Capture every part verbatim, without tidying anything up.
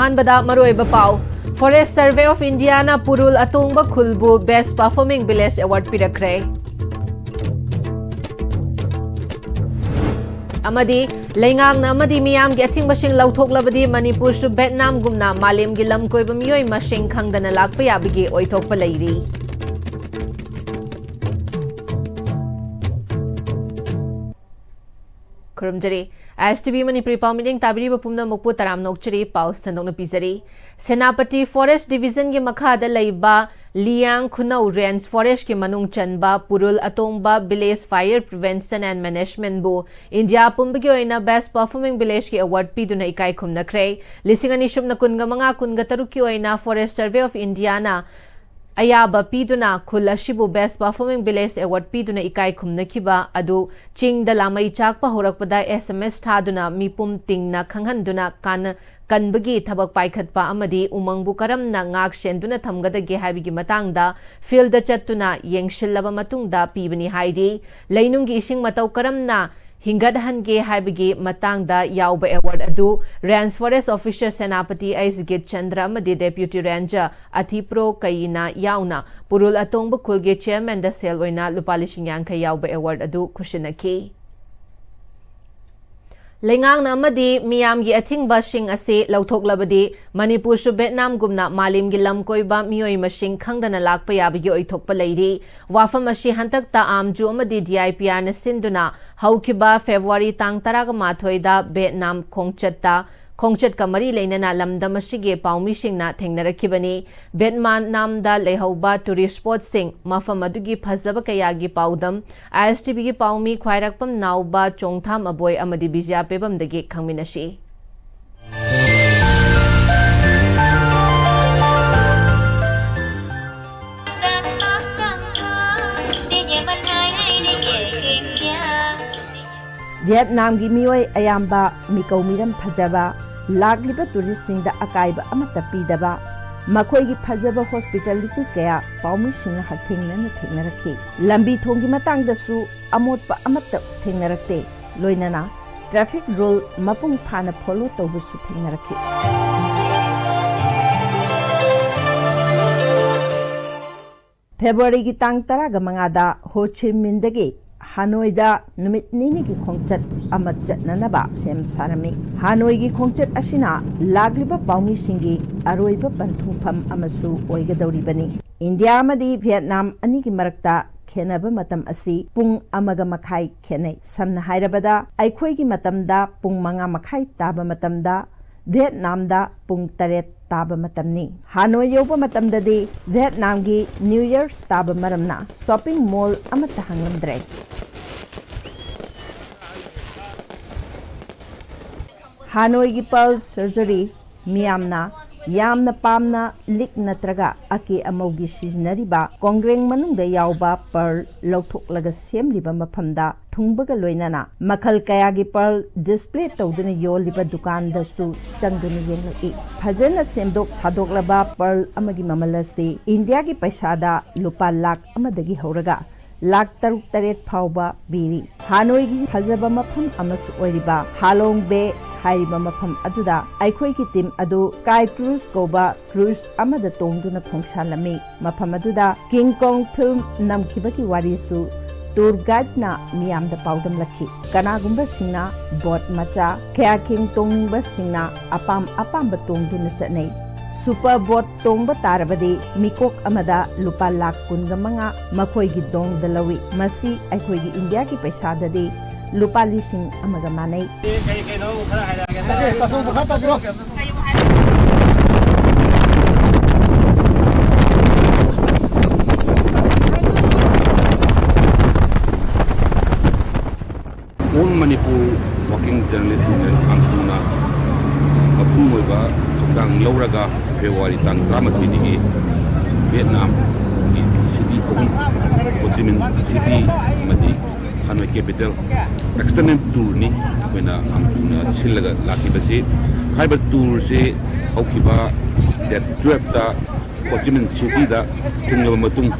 ꯑꯍꯥꯟꯕꯗ ꯃꯔꯨꯑꯣꯏꯕ ꯄꯥꯎ꯫ Forest Survey of Indiaꯅ ꯄꯨꯔꯨꯜ ꯑꯇꯣꯡꯕ ꯈꯨꯜꯕꯨ Best Performing Village Award ꯄꯤꯔꯛꯈ꯭ꯔꯦ꯫ ꯑꯃꯗꯤ ꯂꯩꯉꯥꯛꯅ ꯑꯃꯗꯤ ꯃꯤꯌꯥꯝꯒꯤ ꯑꯊꯤꯡꯕꯁꯤꯡ ꯂꯧꯊꯣꯛꯂꯕꯗꯤ ꯃꯅꯤꯄꯨꯔꯁꯨ ꯚꯦꯠꯅꯥꯝꯒꯨꯝꯅ ꯃꯥꯂꯦꯝꯒꯤ ꯂꯝ ꯀꯣꯏꯕ ꯃꯤꯑꯣꯏ ꯃꯁꯤꯡ ꯈꯪꯗꯅ ꯂꯥꯛꯄ ꯌꯥꯕꯒꯤ ꯑꯣꯏꯊꯣꯛꯄ ꯂꯩꯔꯤ꯫ ꯈꯨꯔꯨꯝꯖꯔꯤ꯫ ISTV ꯃꯅꯤꯄꯨꯔꯤ ꯄꯥꯎ ꯃꯤꯠꯌꯦꯡ ꯇꯥꯕꯤꯔꯤꯕ ꯄꯨꯝꯅꯃꯛꯄꯨ ꯇꯔꯥꯝꯅ ꯑꯣꯛꯆꯔꯤ꯫ ꯄꯥꯎ ꯁꯟꯗꯣꯛꯅ ꯄꯤꯖꯔꯤ꯫ ꯁꯦꯅꯥꯄꯇꯤ Forest Divisionꯒꯤ ꯃꯈꯥꯗ ꯂꯩꯕ ꯂꯤꯌꯥꯡ ꯈꯨꯅꯧ Range Forestꯀꯤ ꯃꯅꯨꯡ ꯆꯟꯕ ꯄꯨꯔꯨꯜ ꯑꯇꯣꯡꯕ Village Fire Prevention and Managementꯕꯨ ꯏꯟꯗꯤꯌꯥ ꯄꯨꯝꯕꯒꯤ ꯑꯣꯏꯅ Best Performing Villageꯀꯤ award ꯄꯤꯗꯨꯅ ꯏꯀꯥꯏ ꯈꯨꯝꯅꯈ꯭ꯔꯦ꯫ ꯂꯤꯁꯤꯡ ꯑꯅꯤ ꯁꯨꯞꯅ ꯀꯨꯟꯒ ꯃꯉꯥ ꯀꯨꯟꯒ ꯇꯔꯨꯛꯀꯤ ꯑꯣꯏꯅ Forest Survey of Indiaꯅ ꯑꯌꯥꯕ ꯄꯤꯗꯨꯅ ꯈꯨꯜ ꯑꯁꯤꯕꯨ Best Performing Village Award ꯄꯤꯗꯨꯅ ꯏꯀꯥꯏ ꯈꯨꯝꯅꯈꯤꯕ ꯑꯗꯨ ꯆꯤꯡꯗ ꯂꯥꯃꯩ ꯆꯥꯛꯄ ꯍꯧꯔꯛꯄꯗ SMS ꯊꯥꯗꯨꯅ ꯃꯤꯄꯨꯝ ꯇꯤꯡꯅ ꯈꯪꯍꯟꯗꯨꯅ ꯀꯥꯟꯅ-, ꯀꯟꯕꯒꯤ ꯊꯕꯛ ꯄꯥꯏꯈꯠꯄ ꯑꯃꯗꯤ ꯎꯃꯪꯕꯨ ꯀꯔꯝꯅ ꯉꯥꯛ ꯁꯦꯟꯗꯨꯅ ꯊꯝꯒꯗꯒꯦ ꯍꯥꯏꯕꯒꯤ ꯃꯇꯥꯡꯗ fieldꯗ ꯆꯠꯇꯨꯅ ꯌꯦꯡꯁꯤꯜꯂꯕ ꯃꯇꯨꯡꯗ ꯄꯤꯕꯅꯤ ꯍꯥꯏꯔꯤ꯫ ꯂꯩꯅꯨꯡꯒꯤ ꯏꯁꯤꯡ ꯃꯇꯧ ꯀꯔꯝꯅ ꯍꯤꯡꯒꯠꯍꯟꯒꯦ ꯍꯥꯏꯕꯒꯤ ꯃꯇꯥꯡꯗ ꯌꯥꯎꯕ award ꯑꯗꯨ Range Forest Officer Senapati H ꯒꯤꯠꯆꯟꯗ꯭ꯔ ꯑꯃꯗꯤ Deputy Ranger ꯑꯊꯤꯄ꯭ꯔꯣ ꯀꯩꯅ ꯌꯥꯎꯅ ꯄꯨꯔꯨꯜ ꯑꯇꯣꯡꯕ ꯈꯨꯜꯒꯤ chairmanꯗ ꯁꯦꯜ ꯑꯣꯏꯅ ꯂꯨꯄꯥ ꯂꯤꯁꯤꯡ ꯌꯥꯡꯈꯩ ꯌꯥꯎꯕ award ꯑꯗꯨ ꯈꯨꯠꯁꯤꯟꯅꯈꯤ꯫ ꯂꯩꯉꯥꯛꯅ ꯑꯃꯗꯤ ꯃꯤꯌꯥꯝꯒꯤ ꯑꯊꯤꯡꯕꯁꯤꯡ ꯑꯁꯤ ꯂꯧꯊꯣꯛꯂꯕꯗꯤ ꯃꯅꯤꯄꯨꯔꯁꯨ ꯚꯦꯠꯅꯥꯝꯒꯨꯝꯅ ꯃꯥꯂꯦꯝꯒꯤ ꯂꯝ ꯀꯣꯏꯕ ꯃꯤꯑꯣꯏ ꯃꯁꯤꯡ ꯈꯪꯗꯅ ꯂꯥꯛꯄ ꯌꯥꯕꯒꯤ ꯑꯣꯏꯊꯣꯛꯄ ꯂꯩꯔꯤ꯫ ꯋꯥꯐꯝ ꯑꯁꯤ ꯍꯟꯗꯛꯇ ꯑꯥꯝꯖꯨ ꯑꯃꯗꯤ DIPRꯅ ꯁꯤꯟꯗꯨꯅ ꯍꯧꯈꯤꯕ February ꯇꯥꯡ ꯇꯔꯥꯃꯥꯊꯣꯏꯗ ꯚꯦꯠꯅꯥꯝ ꯈꯣꯡꯆꯠꯇ, ꯈꯣꯡꯆꯠꯀ ꯃꯔꯤ ꯂꯩꯅꯅ ꯂꯝꯗꯝ ꯑꯁꯤꯒꯤ ꯄꯥꯎꯃꯤꯁꯤꯡꯅ ꯊꯦꯡꯅꯔꯛꯈꯤꯕꯅꯤ꯫ ꯚꯦꯠꯅꯥꯝꯗ ꯂꯩꯍꯧꯕ tourist spotꯁꯤꯡ, ꯃꯐꯝ ꯑꯗꯨꯒꯤ ꯐꯖꯕ ꯀꯌꯥꯒꯤ ꯄꯥꯎꯗꯝ ISTVꯒꯤ ꯄꯥꯎꯃꯤ ꯈ꯭ꯋꯥꯏꯔꯥꯛꯄꯝ ꯅꯥꯎꯕ, ꯆꯣꯡꯊꯥꯝ ꯑꯕꯣꯏ ꯑꯃꯗꯤ ꯕꯤꯖꯌꯥ ꯄꯦꯕꯝꯗꯒꯤ ꯈꯪꯃꯤꯟꯅꯁꯤ꯫ ꯚꯤꯌꯦꯠꯅꯥꯝꯒꯤ ꯃꯤꯑꯣꯏ ꯑꯌꯥꯝꯕ ꯃꯤꯀꯧ ꯃꯤꯔꯝ ꯐꯖꯕ, ꯂꯥꯛꯂꯤꯕ touristꯁꯤꯡꯗ ꯑꯀꯥꯏꯕ ꯑꯃꯠꯇ ꯄꯤꯗꯕ, ꯃꯈꯣꯏꯒꯤ ꯐꯖꯕ hospitality ꯀꯌꯥ ꯄꯥꯎꯃꯤꯁꯤꯡꯅ ꯍꯛꯊꯦꯡꯅꯅ ꯊꯦꯡꯅꯔꯛꯈꯤ꯫ ꯂꯝꯕꯤ ꯊꯣꯡꯒꯤ ꯃꯇꯥꯡꯗꯁꯨ ꯑꯃꯣꯠꯄ ꯑꯃꯠꯇ ꯊꯦꯡꯅꯔꯛꯇꯦ, ꯂꯣꯏꯅꯅ traffic rule ꯃꯄꯨꯡ ꯐꯥꯅ follow ꯇꯧꯕꯁꯨ ꯊꯦꯡꯅꯔꯛꯈꯤ꯫ ꯐꯦꯕ꯭ꯔꯨꯋꯥꯔꯤꯒꯤ ꯇꯥꯡ ꯇꯔꯥꯒ ꯃꯉꯥꯗ ꯍꯣ ꯆꯤ ꯃꯤꯟꯗꯒꯤ ꯍꯥꯅꯣꯏꯗ ꯅꯨꯃꯤꯠ ꯅꯤꯅꯤꯒꯤ ꯈꯣꯡꯆꯠ ꯑꯃ ꯆꯠꯅꯅꯕ ꯁꯦꯝ ꯁꯥꯔꯝꯃꯤ꯫ ꯍꯥꯅꯣꯏꯒꯤ ꯈꯣꯡꯆꯠ ꯑꯁꯤꯅ ꯂꯥꯛꯂꯤꯕ ꯄꯥꯎꯃꯤꯁꯤꯡꯒꯤ ꯑꯔꯣꯏꯕ ꯄꯟꯊꯨꯡꯐꯝ ꯑꯃꯁꯨ ꯑꯣꯏꯒꯗꯧꯔꯤꯕꯅꯤ꯫ ꯏꯟꯗꯤꯌꯥ ꯑꯃꯗꯤ ꯚꯤꯌꯦꯠꯅꯥꯝ ꯑꯅꯤꯒꯤ ꯃꯔꯛꯇ ꯈꯦꯟꯅꯕ ꯃꯇꯝ ꯑꯁꯤ ꯄꯨꯡ ꯑꯃꯒ ꯃꯈꯥꯏ ꯈꯦꯟꯅꯩ꯫ ꯁꯝꯅ ꯍꯥꯏꯔꯕꯗ, ꯑꯩꯈꯣꯏꯒꯤ ꯃꯇꯝꯗ ꯄꯨꯡ ꯃꯉꯥ ꯃꯈꯥꯏ ꯇꯥꯕ ꯃꯇꯝꯗ ꯚꯤꯌꯦꯠꯅꯥꯝꯗ ꯄꯨꯡ ꯇꯔꯦꯠ ꯇꯥꯕ ꯃꯇꯝꯅꯤ꯫ ꯍꯥꯅꯣꯏ ꯌꯧꯕ ꯃꯇꯝꯗꯗꯤ ꯚꯤꯌꯦꯠꯅꯥꯝꯒꯤ ꯅ꯭ꯌꯨ ꯌꯔꯁ ꯇꯥꯕ ꯃꯔꯝꯅ ꯁꯣꯄꯤꯡ ꯃꯣꯜ ꯑꯃꯠꯇ ꯍꯥꯡꯂꯝꯗ꯭ꯔꯦ꯫ ꯍꯥꯅꯣꯏꯒꯤ ꯄꯔꯜ ꯁꯔꯖꯔꯤ ꯃꯤꯌꯥꯝꯅ ꯌꯥꯝꯅ ꯄꯥꯝꯅ ꯂꯤꯛ ꯅꯠꯇ꯭ꯔꯒ ꯑꯀꯦ ꯑꯃꯧꯒꯤ ꯁꯤꯖꯤꯟꯅꯔꯤꯕ ꯀꯣꯡꯒ꯭ꯔꯦꯡ ꯃꯅꯨꯡꯗ ꯌꯥꯎꯕ ꯄꯔꯜ ꯂꯧꯊꯣꯛꯂꯒ ꯁꯦꯝꯂꯤꯕ ꯃꯐꯝꯗ ꯊꯨꯡꯕꯒ ꯂꯣꯏꯅꯅ ꯃꯈꯜ ꯀꯌꯥꯒꯤ ꯄꯔꯜ ꯗꯤꯁꯄ꯭ꯂꯦ ꯇꯧꯗꯨꯅ ꯌꯣꯜꯂꯤꯕ ꯗꯨꯀꯥꯟꯗꯁꯨ ꯆꯪꯗꯨꯅ ꯌꯦꯡꯂꯛꯏ꯫ ꯐꯖꯅ ꯁꯦꯝꯗꯣꯛ ꯁꯥꯗꯣꯛꯂꯕ ꯄꯔꯜ ꯑꯃꯒꯤ ꯃꯃꯜ ꯑꯁꯤ ꯏꯟꯗꯤꯌꯥꯒꯤ ꯄꯩꯁꯥꯗ ꯂꯨꯄꯥ ꯂꯥꯈ ꯑꯃꯗꯒꯤ ꯍꯧꯔꯒ ꯂꯥꯈ ꯇꯔꯨꯛ ꯇꯔꯦꯠ ꯐꯥꯎꯕ ꯄꯤꯔꯤ꯫ ꯍꯥꯅꯣꯏꯒꯤ ꯐꯖꯕ ꯃꯐꯝ ꯑꯃꯁꯨ ꯑꯣꯏꯔꯤꯕ ꯍꯥꯂꯣꯡ ꯕꯦ ꯍꯥꯏꯔꯤꯕ ꯃꯐꯝ ꯑꯗꯨꯗ ꯑꯩꯈꯣꯏꯒꯤ ꯇꯤꯝ ꯑꯗꯨ ꯀꯥꯏ ꯀ꯭ꯔꯨꯖ ꯀꯧꯕ ꯀ꯭ꯔꯨꯖ ꯑꯃꯗ ꯇꯣꯡꯗꯨꯅ ꯈꯣꯡꯁꯥꯜꯂꯝꯃꯤ꯫ ꯃꯐꯝ ꯑꯗꯨꯗ ꯀꯤꯡ ꯀꯣꯡ ꯐꯤꯜꯝ ꯅꯝꯈꯤꯕꯒꯤ ꯋꯥꯔꯤꯁꯨ ꯇꯨꯔ ꯒꯥꯏꯗꯅ ꯃꯤꯌꯥꯝꯗ ꯄꯥꯎꯗꯝꯂꯛꯈꯤ꯫ ꯀꯅꯥꯒꯨꯝꯕꯁꯤꯡꯅ ꯕꯣꯠ ꯃꯆꯥ, ꯀꯌꯥꯀꯤꯡ ꯇꯣꯡꯅꯤꯡꯕꯁꯤꯡꯅ ꯑꯄꯥꯝ ꯑꯄꯥꯝꯕ ꯇꯣꯡꯗꯨꯅ ꯆꯠꯅꯩ꯫ ꯁꯨꯄꯔ ꯕꯣꯠ ꯇꯣꯡꯕ ꯇꯥꯔꯕꯗꯤ ꯃꯤꯀꯣꯛ ꯑꯃꯗ ꯂꯨꯄꯥ ꯂꯥꯈ ꯀꯨꯟꯒ ꯃꯉꯥ ꯃꯈꯣꯏꯒꯤ ꯗꯣꯡꯗ ꯂꯧꯏ꯫ ꯃꯁꯤ ꯑꯩꯈꯣꯏꯒꯤ ꯏꯟꯗꯤꯌꯥꯒꯤ ꯄꯩꯁꯥꯗꯗꯤ ꯂꯨꯄꯥ ꯂꯤꯁꯤꯡ ꯑꯃꯒ ꯃꯥꯟꯅꯩ꯫ ꯀꯩ ꯀꯩꯅꯣ ꯈꯔ ꯍꯥꯏꯔꯛꯑꯒꯦ꯫ ꯇꯥꯊꯣꯛ ꯃꯈꯥ ꯇꯥꯕꯤꯔꯣ꯫ All Manipur Working Journalist Union, ꯑꯥꯝꯆꯨꯅ ꯃꯄꯨꯡ ꯑꯣꯏꯕ ꯊꯧꯗꯥꯡ ꯂꯧꯔꯒ ꯐꯦꯕ꯭ꯔꯨꯋꯥꯔꯤ ꯇꯥꯡ ꯇꯔꯥꯃꯥꯊꯣꯏꯗꯒꯤ ꯚꯤꯌꯦꯠꯅꯥꯝꯒꯤ ꯁꯤꯇꯤ ꯑꯍꯨꯝ, ꯍꯣ ꯆꯤ ꯃꯤꯟ ꯁꯤꯇꯤ ꯑꯃꯗꯤ ꯍꯥꯅꯣꯏ ꯀꯦꯄꯤꯇꯦꯜ, ꯑꯦꯛꯁꯇꯔꯅꯦꯜ ꯇꯨꯔꯅꯤ ꯑꯩꯈꯣꯏꯅ ꯑꯥꯝꯆꯨꯅ ꯁꯤꯜꯂꯒ ꯂꯥꯛꯈꯤꯕꯁꯤ꯫ ꯍꯥꯏꯔꯤꯕ ꯇꯨꯔꯁꯤ ꯍꯧꯈꯤꯕ ꯗꯦꯠ ꯇꯨꯌꯦꯜꯞꯇ ꯍꯣ ꯆꯤ ꯃꯤꯟ ꯁꯤꯇꯤꯗ ꯊꯨꯡꯂꯕ ꯃꯇꯨꯡ,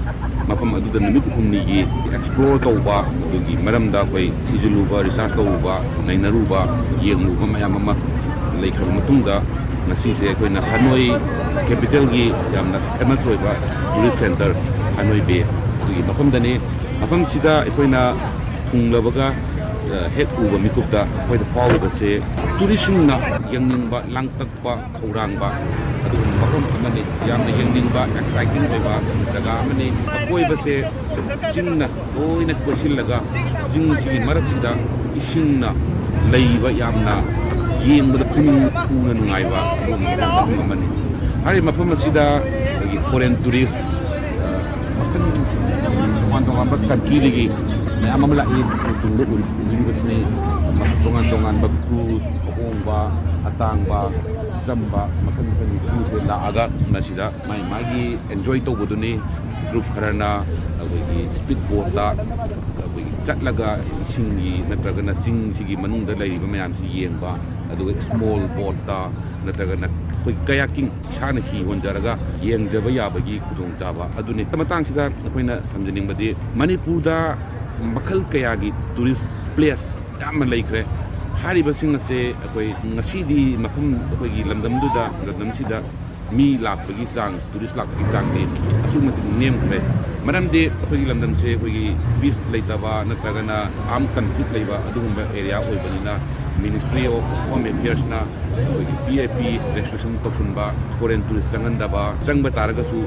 ꯃꯐꯝ ꯑꯗꯨꯗ ꯅꯨꯃꯤꯠ ꯍꯨꯝꯅꯤꯒꯤ ꯑꯦꯛꯁꯄ꯭ꯂꯣꯔ ꯇꯧꯕ, ꯑꯗꯨꯒꯤ ꯃꯔꯝꯗ ꯑꯩꯈꯣꯏ ꯊꯤꯖꯤꯜꯂꯨꯕ, ꯔꯤꯁꯥꯔꯆ ꯇꯧꯔꯨꯕ, ꯅꯩꯅꯔꯨꯕ, ꯌꯦꯡꯂꯨꯕ ꯃꯌꯥꯝ ꯑꯃ ꯂꯩꯈ꯭ꯔꯕ ꯃꯇꯨꯡꯗ, ꯉꯁꯤꯁꯦ ꯑꯩꯈꯣꯏꯅ ꯍꯥꯅꯣꯏ ꯀꯦꯄꯤꯇꯦꯜꯒꯤ ꯌꯥꯝꯅ ꯐꯦꯃꯁ ꯑꯣꯏꯕ ꯇꯨꯔꯤꯁ ꯁꯦꯟꯇꯔ ꯑꯅꯣꯏꯕꯤ ꯑꯗꯨꯒꯤ ꯃꯐꯝꯗꯅꯤ꯫ ꯃꯐꯝꯁꯤꯗ ꯑꯩꯈꯣꯏꯅ ꯊꯨꯡꯂꯕꯒ, ꯑ, ꯍꯦꯛ ꯎꯕ ꯃꯤꯀꯨꯞꯇ ꯑꯩꯈꯣꯏꯗ ꯐꯥꯎꯔꯤꯕꯁꯦ ꯇꯨꯔꯤꯁꯁꯤꯡꯅ ꯌꯦꯡꯅꯤꯡꯕ, ꯂꯥꯡꯇꯛꯄ, ꯈꯧꯔꯥꯡꯕ ꯑꯗꯨꯒꯨꯝꯕ ꯃꯐꯝ ꯑꯃꯅꯤ꯫ ꯌꯥꯝꯅ ꯌꯦꯡꯅꯤꯡꯕ, ꯑꯦꯛꯁꯥꯏꯇꯤꯡ ꯑꯣꯏꯕ ꯖꯒꯥ ꯑꯃꯅꯤ꯫ ꯑꯀꯣꯏꯕꯁꯦ ꯆꯤꯡꯅ ꯂꯣꯏꯅ ꯀꯣꯏꯁꯤꯜꯂꯒ ꯆꯤꯡꯁꯤꯒꯤ ꯃꯔꯛꯁꯤꯗ ꯏꯁꯤꯡꯅ ꯂꯩꯕ, ꯌꯥꯝꯅ ꯌꯦꯡꯕꯗ ꯄꯨꯛꯅꯤꯡ ꯍꯨꯅ ꯅꯨꯡꯉꯥꯏꯕ ꯑꯗꯨꯒꯨꯝꯕ ꯃꯐꯝ ꯑꯃꯅꯤ꯫ ꯍꯥꯏꯔꯤꯕ ꯃꯐꯝ ꯑꯁꯤꯗ ꯑꯩꯈꯣꯏꯒꯤ ꯐꯣꯔꯦꯟ ꯇꯨꯔꯤꯁ, ꯑ, ꯃꯈꯜ ꯇꯣꯉꯥꯟ ꯇꯣꯉꯥꯟꯕ ꯀꯟꯇ꯭ꯔꯤꯗꯒꯤ ꯃꯌꯥꯝ ꯑꯃ ꯂꯥꯛꯏ꯫ ꯇꯨꯡꯗ ꯎꯔꯤ-, ꯎꯕꯤꯔꯤꯕꯁꯤꯅꯤ ꯇꯣꯉꯥꯟ ꯇꯣꯉꯥꯟꯕ ꯀ꯭ꯔꯨꯖ, ꯑꯍꯣꯡꯕ, ꯑꯇꯥꯡꯕ, ꯑꯆꯝꯕ, ꯃꯈꯜ ꯃꯈꯜꯒꯤ ꯀ꯭ꯔꯨꯁꯦ ꯂꯥꯛꯑꯒ ꯃꯁꯤꯗ ꯃꯥꯏ ꯃꯥꯒꯤ ꯑꯦꯟꯖꯣꯏ ꯇꯧꯕꯗꯨꯅꯤ꯫ ꯒ꯭ꯔꯨꯞ ꯈꯔꯅ ꯑꯩꯈꯣꯏꯒꯤ ꯁ꯭ꯄꯤꯠ ꯕꯣꯠꯇ ꯑꯩꯈꯣꯏꯒꯤ ꯆꯠꯂꯒ ꯏꯁꯤꯡꯒꯤ ꯅꯠꯇ꯭ꯔꯒꯅ ꯆꯤꯡꯁꯤꯒꯤ ꯃꯅꯨꯡꯗ ꯂꯩꯔꯤꯕ ꯃꯌꯥꯝꯁꯤ ꯌꯦꯡꯕ, ꯑꯗꯨꯒ ꯁ꯭ꯃꯣꯜ ꯕꯣꯠꯇ ꯅꯠꯇ꯭ꯔꯒꯅ ꯑꯩꯈꯣꯏ ꯀꯌꯥꯀꯤꯡ ꯏꯁꯥꯅ ꯍꯤ ꯍꯣꯟꯖꯔꯒ ꯌꯦꯡꯖꯕ ꯌꯥꯕꯒꯤ ꯈꯨꯗꯣꯡꯆꯥꯕ ꯑꯗꯨꯅꯤ꯫ ꯃꯇꯥꯡꯁꯤꯗ ꯑꯩꯈꯣꯏꯅ ꯊꯝꯖꯅꯤꯡꯕꯗꯤ ꯃꯅꯤꯄꯨꯔꯗ ꯃꯈꯜ ꯀꯌꯥꯒꯤ ꯇꯨꯔꯤꯁ ꯄ꯭ꯂꯦꯁ ꯌꯥꯝꯅ ꯂꯩꯈ꯭ꯔꯦ꯫ ꯍꯥꯏꯔꯤꯕꯁꯤꯡ ꯑꯁꯦ ꯑꯩꯈꯣꯏ ꯉꯁꯤꯗꯤ ꯃꯐꯝ, ꯑꯩꯈꯣꯏꯒꯤ ꯂꯝꯗꯝꯗꯨꯗ, ꯂꯝꯗꯝꯁꯤꯗ ꯃꯤ ꯂꯥꯛꯄꯒꯤ ꯆꯥꯡ, ꯇꯨꯔꯤꯁ ꯂꯥꯛꯄꯒꯤ ꯆꯥꯡꯗꯤ ꯑꯁꯨꯛꯀꯤ ꯃꯇꯤꯛ ꯅꯦꯝꯈ꯭ꯔꯦ꯫ ꯃꯔꯝꯗꯤ ꯑꯩꯈꯣꯏꯒꯤ ꯂꯝꯗꯝꯁꯦ ꯑꯩꯈꯣꯏꯒꯤ ꯄꯤꯁ ꯂꯩꯇꯕ ꯅꯠꯇ꯭ꯔꯒꯅ ꯑꯥꯔꯝ ꯀꯟꯐ꯭ꯂꯤꯛ ꯂꯩꯕ ꯑꯗꯨꯒꯨꯝꯕ ꯑꯦꯔꯤꯌꯥ ꯑꯣꯏꯕꯅꯤꯅ, ꯃꯤꯅꯤꯁꯇ꯭ꯔꯤ ꯑꯣꯐ ꯍꯣꯝ ꯑꯦꯐꯤꯌꯔꯁꯅ ꯑꯩꯈꯣꯏꯒꯤ ꯄꯤ ꯑꯥꯏ ꯄꯤ ꯔꯦꯁꯇ꯭ꯔꯤꯛꯁꯟ ꯇꯧꯁꯤꯟꯕ, ꯐꯣꯔꯦꯟ ꯇꯨꯔꯤꯁ ꯆꯪꯍꯟꯗꯕ, ꯆꯪꯕ ꯇꯥꯔꯒꯁꯨ